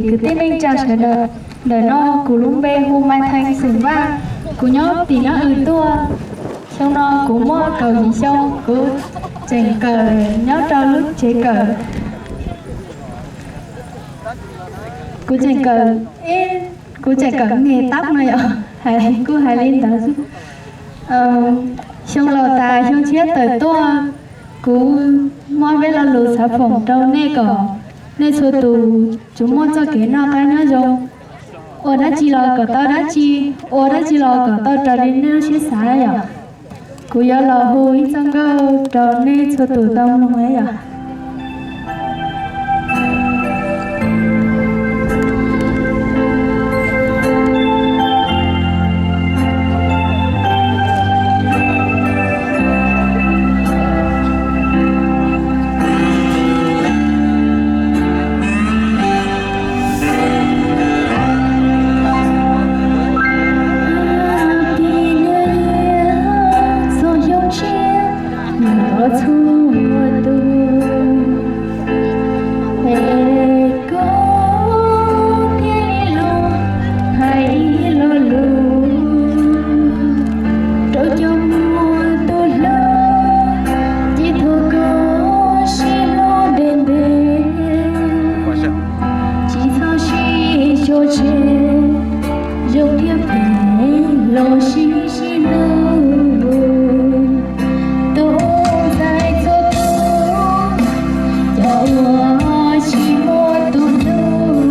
Kwv tij neej tsa sawv daws, ntawm no kuv lub npe hu Mai Theej xeem Vaj, kuv nyob tim Nab Wm tuaj. Xyoo no kuv muaj kaum yim xyoo, kuv tseem kawm nyob rau lub tsev kawm. Kuv tseem kawm, kuv tseem kawm nge tab no yom, hais kuj hais li ntawd xwb. Xyoo laus tas xyoo tshiab tawm tuaj, kuv muab peb lo lus xav foom rau nej kom nej txhua tus tsuas muaj txoj kev noj qab nyob zoo, ua dab tsi los kom tau dab tsi, ua dab tsi los kom tau raws li nej lub siab xav yom. Kuv yuav los hu ib txoj nkauj rau nej txhua tus tau mloog yom. Txoj xyoo tshiab nws tau txhua tus, es kuv thiaj li los hais ib lo lus rau cov muaj tus hlub, ces thov koj sib hlub ntev ntev, tsis txhob sib xyuas tseg, zoo thiab phem los sib sib hlub. Tus ntxhais txhua tus, cov uas tsis muaj tus hlub,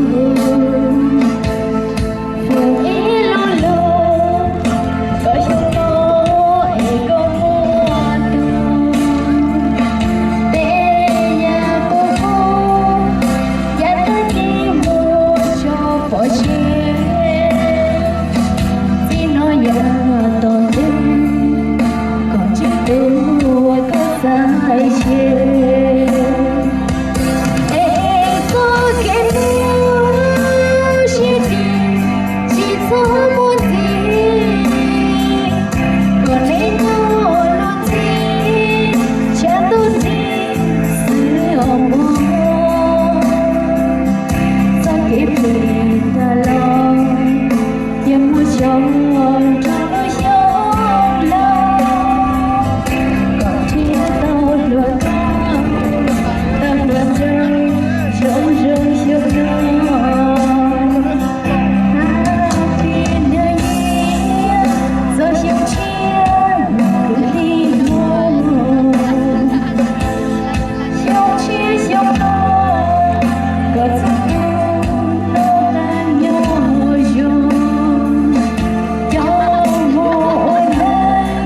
foom ib lo lus kom xyoo no es koj muaj tus, tej yam qub qub, yav tag kis muab tso pov tseg. Txij no yav tom ntej, kom tsis tu uas koj xav xyem. Es txoj kev hlub sib deev tsis txhob muaj ntxiv, kom neb nyob luag ntxhi, tshaj ntuj ntxiv xwb os mog. Txoj kev phem tag los, cia muab xyov nrog lub xyoo laus, kom nrhiav tau hluas nkauj, tau hluas nraug zoo zoo xyoo no. Happy New Year, txoj xyoo tshiab kwv tij hmoob. Xyoo tshiab xyoo no, kom txhua tus noj qab nyob zoo. Cov muaj ua neej,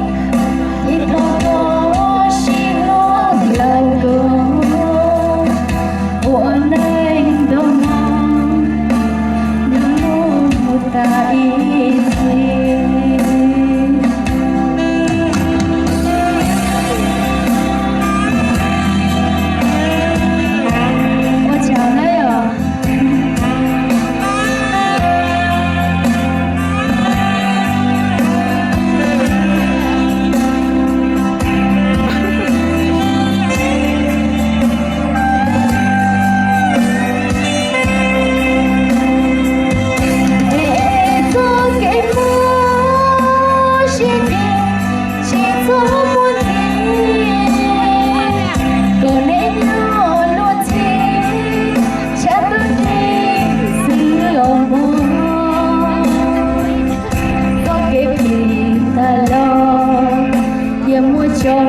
ib txhia tau sib hlub laus kom ua neej ntau hmo, nyob mus tas ib txhis. Ua tsaug na yom. Es txoj kev hlub sib deev tsis txhob muaj ntxiv, kom neb nyob luag ntxhi, tshaj ntuj ntxiv xwb os mog. Txoj kev phem tag los, cia muab xyov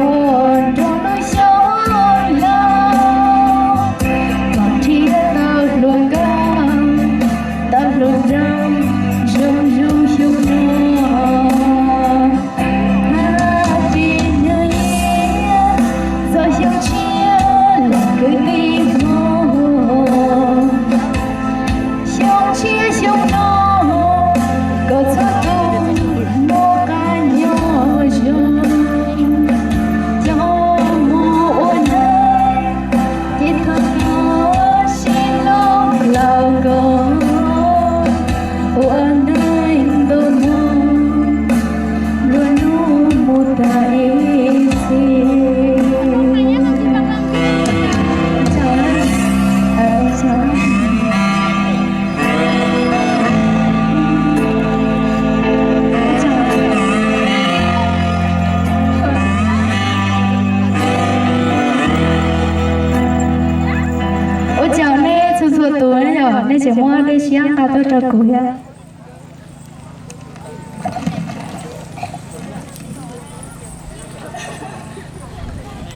nrog lub xyoo laus, kom nrhiav tau hluas nkauj, tau hluas nraug zoo zoo xyoo no. Happy New Year, txoj xyoo tshiab los kwv tij hmoob. Xyoo tshiab xyoo no, kom txhua tus noj qab nyob zoo. Cov muaj ua neej, ib txhia tau sib hlub laus kom ua neej ntau hmo, luag hnub mus tas ib txhis. Tuaj tus yog nej tseem muab dej siab nqa tuaj rau kuv thiab.